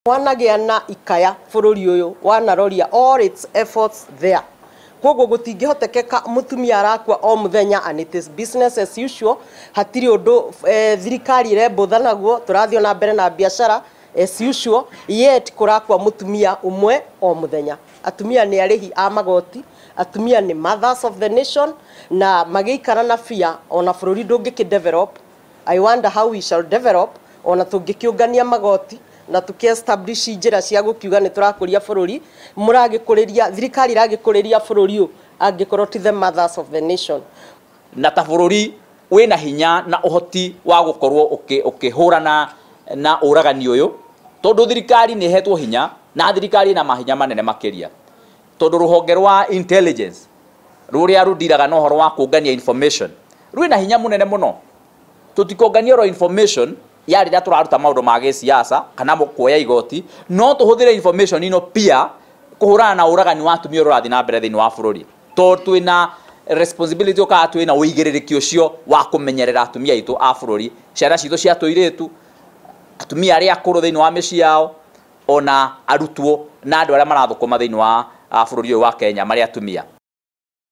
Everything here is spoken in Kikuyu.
Wanagĩa na ikaya bũrũri ũyũ wanaroria all its efforts there. Koguo gũtingĩhotekeka mũtumia arakua o mũthenya and it is business as usual. Hatirĩ ũndũ thirikari ĩrembũtha naguo, tũrathiĩ na mbere na biacara as usual, yet kũrakua mũtumia ũmwe o mũthenya. Atumia nĩ arĩhi a magoti, atumia nĩ mothers of the nation, na magĩikara na fear ona bũrũri ndũngĩkĩ develop. I wonder how we shall develop ona tũngĩkĩũngania magoti na tuki establish njĩra cia gũkiuga nĩ tũrakũria bũrũri. Mũragĩkũrĩria thirikari iragĩkũrĩria bũrũri ũyũ angĩkorwo ti the mothers of the nation? Na ta bũrũri wĩna hinya na ũhoti wa gũkorwo ũkĩhũrana na ũragani ũyũ, tondũ thirikari nĩ ĩhetwo hinya na thirikari ĩna mahinya manene makĩria, tondũ rũhonge rwa intelligence rũrĩa rũndiraga na ũhoro wa kũngania information rwĩna hinya mũnene mũno. Tũtikũngania oro information ya rĩrĩa tũraruta maũndũ ma gĩsiasa kana kuoya igoti, no tũhũthĩre information ino pia kũhũrana na ũragani wa atumia ũrĩa ũrathiĩ na mbere thĩinĩ wa bũrũri, tondũ twĩna responsibility kana twĩna ũigĩrĩrĩki ũcio wa kũmenyerera atumia aitũ a bũrũri, ciana citũ cia tũirĩtu, atumia arĩa akũrũ thĩinĩ wa mĩciĩ yao, ona arutwo na andũ arĩa marathũkũma thĩinĩ wa bũrũri ũyũ wa Kenya marĩ atumia.